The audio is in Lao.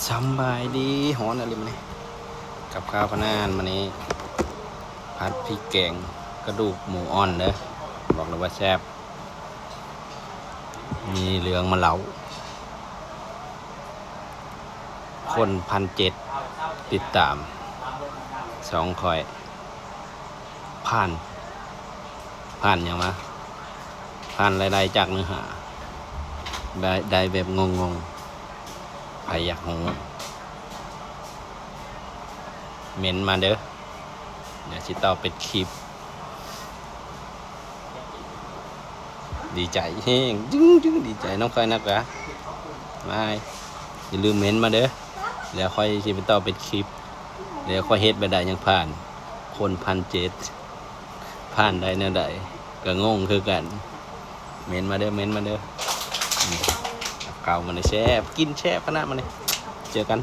ສຳບາຍດີ ຮ້ອນອີ່ຫຼີມື້ນີ້ ກັບຂ້າວພະນານມື້ນີ້ ຜັດພິກແກງກະດູກໝູອ່ອນເດີ້ ບອກເລີຍວ່າແຊບ ມີເລື່ອງມາເລົ່າ ຄົນພັນເຈັດ ຕິດຕາມຊ່ອງຂ້ອຍ ຜ່ານ ຜ່ານຫຍັງວະ ຜ່ານລາຍໄດ້ຈາກເນື້ອຫາ ໄດ້ ໄດ້ແບບງົງໆ ໃຜຢາກຮູ້ ເມັ້ນມາເດີ້ ດຽວຊິຕອບເປັນຄລິບ ດີໃຈແຮງ ຈຶ້ງໆ ດີໃຈນຳຂ້ອຍນັກຫຼາ ມາ ຢ່າລືມເມັ້ນມາເດີ້ ແລ້ວຂ້ອຍຊິໄປຕອບເປັນຄລິບ ແລ້ວຂ້ອຍເຮັດແບບໃດຈັ່ງຜ່ານ ຄົນພັນເຈັດ ຜ່ານໄດ້ແນວໃດ ກະງົງຄືກັນ ເມັ້ນມາເດີ້ ເມັ້ນມາເດີ້ ນີ້ ກັບເຂົ້າມື້ນີ້ແຊບ ກິນແຊບຂະໜາດມື້ນີ້ ເຈີກັນ.